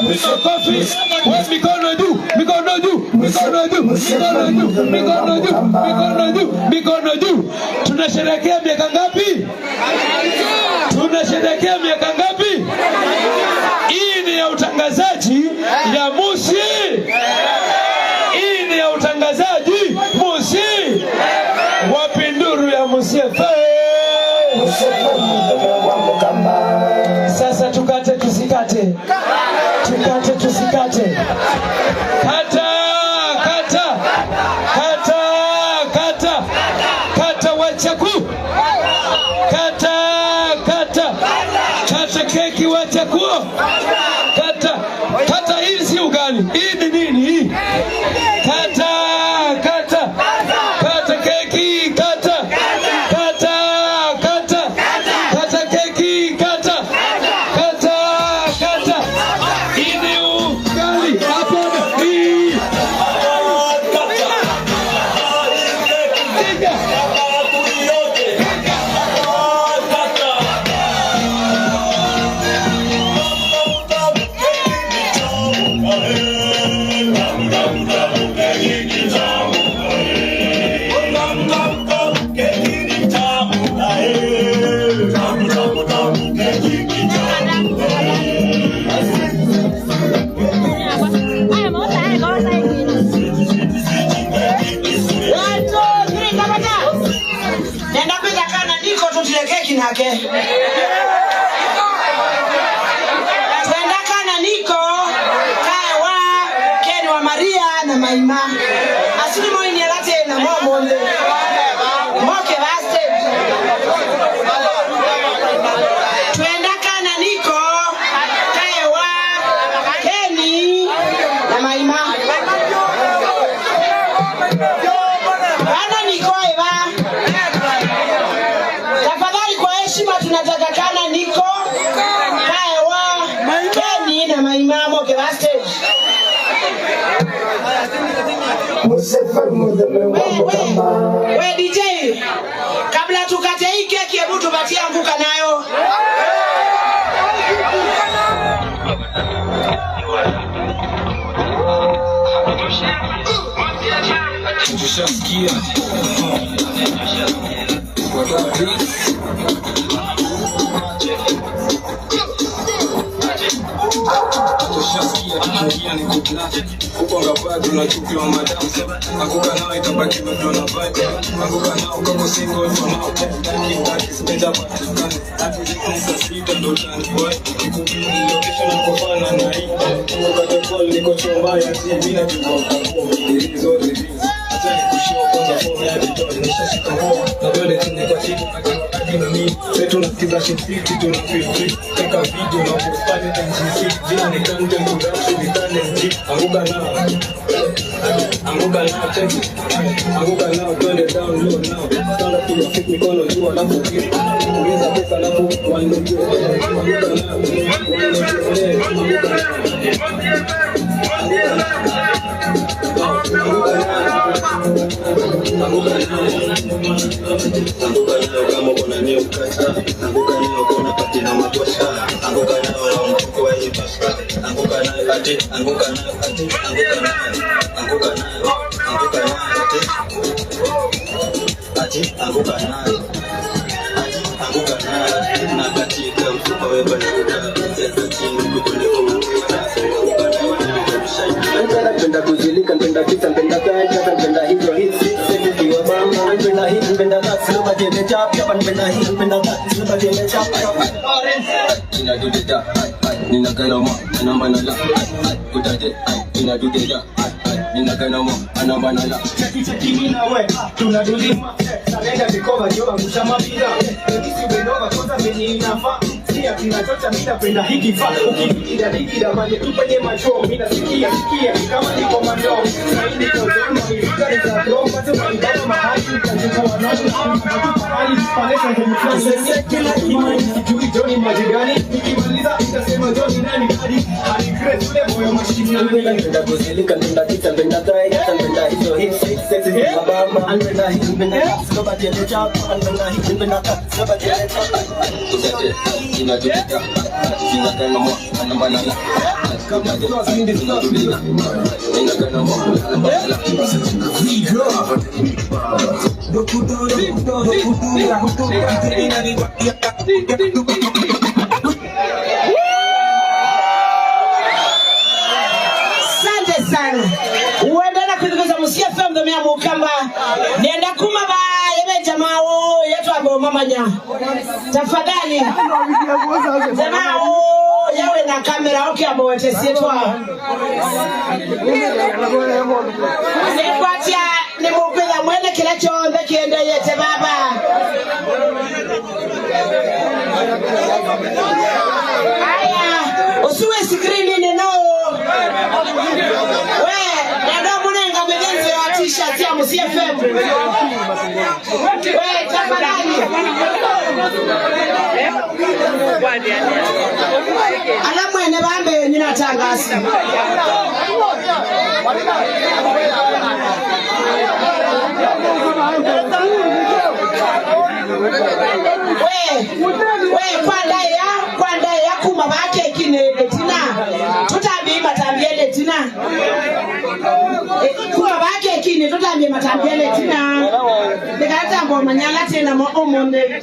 Wapi makofi? Wapi mikono juu? Mikono juu, mikono juu, mikono juu, mikono juu, mikono juu, mikono juu. Tunasherehekea miaka ngapi? Tunasherehekea miaka ngapi? Hii ni ya utangazaji ya Musi. Hii ni ya utangazaji Musi. Wapi nduru ya Musi FM? Sasa tukate tusikate? Tukate tusikate? Kata, kata, kata, kata, kata wachaku, kata, kata, kata keki wachaku, kata, kata. Hii si ugali, hii ni nini hii? Kata, kata, kata keki, kata, kata, kata, kata keki, kata, kata, kata. Hii ni ugali, hapana, hii. Piga. One, two, three, kamata. Nenda kwita kana niko tutile keki nake. Twenda kana niko kaewa Ken wa Maria na Maima. Asili moini alate na momonde. Moke vaste. Twenda kana niko kaewa Keni na Maima. Kana niko eva. Tafadhali kwa heshima tunataka kana niko kaewa Keni na Maima moke vaste. We DJ, kabla tukate hii keki, hebu tupatie anguka nayo. Tushasikia tushasikia tukiingia ni kublast huko ngapaa tunachukiwa madam anguka nao itabaki bado na vibe anguka nao kama single for now taki taki spenda patikana hadi saa sita ndo utaniwahi nikupini location na kofana na hii ukate call niko chomba ya TV na tuko it is what it is. Acha nikushow kwanza form ya dito nishashika home na dole chini kwa chini na hadi na mimi sasa tunasikiza shit fiti tuna feel free kaka video na post pale NGC jina ni content production ni talent anguka nao anguka nao check it anguka nao twende down low now stand up to your feet mikono juu alafu uliza pesa alafu one look anguka nao one look anguka nao anguka nao anguka nao kama uko na new cut anguka nao kona pati na matosha anguka nao na mfuko wa hii pasta anguka nayo ati anguka nayo ati anguka nayo anguka nayo anguka nayo ati ati anguka nayo ati anguka nayo na katika mfuko wewe na cheza chini kukuliko anguka nayo Napenda kujilika, napenda pizza, napenda kaja, napenda hizo hits, sisi wa mama, napenda hii, napenda that, slow but ile chap, chap, napenda hii, napenda that, slow but ile chap, chap. Nina do da, nina ganama, anamba nala, kutaje, nina do da, nina ganama, anamba nala. Cheki cheki mimi na we, tunadulima, sarenda vikova jo angusha mabira, kisi benova kwanza venye inafaa. Sikia kinachocha mimi napenda hiki fa ukifikira dikira maji tu penye macho mimi nasikia sikia kama niko mando saidi kwa zona nilika nikatromba tu nikawa mahali nikachukua nono mahali pale kwa mfano kila kimani sijui joni maji gani nikimaliza Uliza itasema Johnny nani hadi hadi Grace ule moyo mashinani. Napenda kuzilika, napenda kita, napenda thigh, napenda hizo hips, sexy mabamba, napenda hii, napenda slow but ile chapa, napenda hii, napenda slow but ile chapa. Kusete, inajulika, inakana mwa, anambanana. Inajulika, inakana mwa, anambanana. Asante sana. Uendela kwithukiza Musia FM thomea mukamba. Nienda kuma ba yebe jamaa wo yetu abo mamanya. Tafadhali. Jamaa wo yawe na kamera okay abo wetesi yetu. Nikwatia ni mukwitha mwene kila chonthe kiende yete baba. Aya, usiwe screen ni no. We, nenda munenga mithinzio ya t-shirt ya Musia FM. We, tafadhali. Ala mwene bambe ninatangaza. We, kwanda ya kuma bake kine etina. Tutambi matambie etina. Kuma bake kine tutambi matambie etina. Ndikatamba manyala tena mo omonde.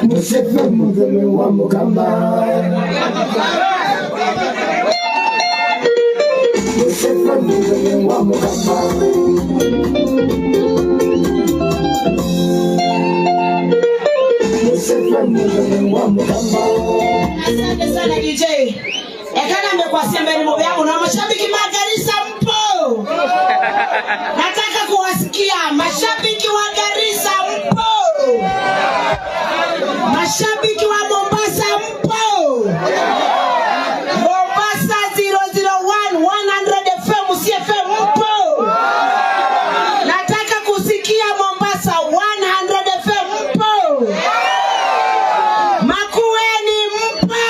Musefe muzeme wa mukamba. Musefe muzeme wa mukamba. Musefe muzeme wa mukamba. Asante sana DJ. Ekana mbekwasia mbele mubyangu na mashabiki ma Garissa mpo. Nataka kuwasikia mashabiki wa Garissa mpo. Mashabiki wa Mombasa mpo. Mombasa 001 100 FM CFM mpo. Nataka kusikia Mombasa 100 FM mpo. Makueni mpo.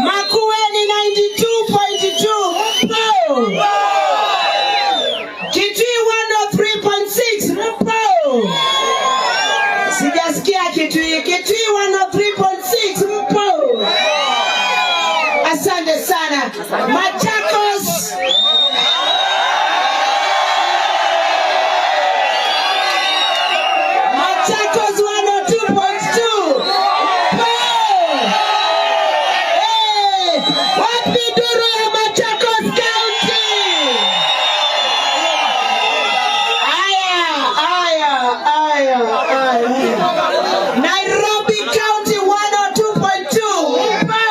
Makueni 92.2 mpo. Kitui 103.6 mpo. Sijasikia Kitui. Kitui 103.6 mpo. Asante sana. Machakos. Machakos 102.2 mpo. Hey, wapi duru ya Machakos County? Aya, aya, aya, aya. Nairobi County 102.2 mpo.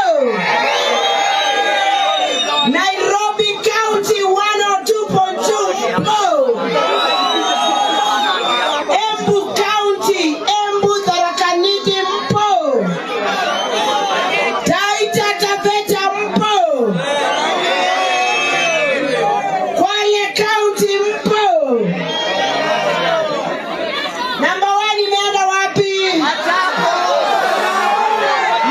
Nairobi County 102.2 mpo. Embu County, Embu Tharaka Nithi mpo. Taita Taveta mpo. Kwale County mpo. Number 1 imeenda wapi?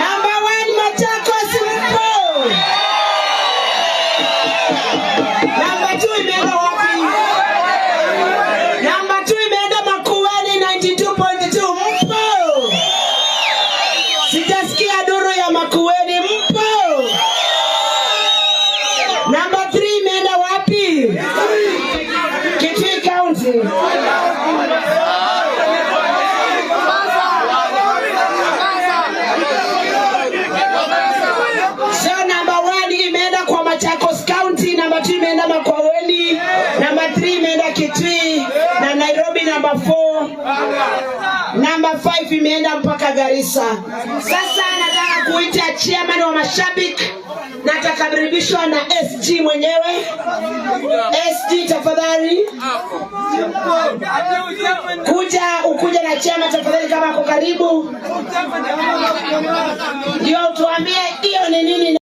Number 1 Machakos mpo. Number 2 imeenda wapi? Number 2 imeenda Makueni 92.2 mpo. Sijasikia duru ya Makueni mpo. Number 3 imeenda wapi? Kitui County. So number 1 imeenda kwa Machakos County, number 2 imeenda Makueni, number 3 imeenda Kitui na Nairobi number 4. Number 5 imeenda mpaka Garissa. Sasa nataka kuita chairman wa mashabiki na atakaribishwa na SG mwenyewe. SG tafadhali. Kuja ukuja na chairman tafadhali kama ako karibu. Ndio tuambie hiyo ni nini.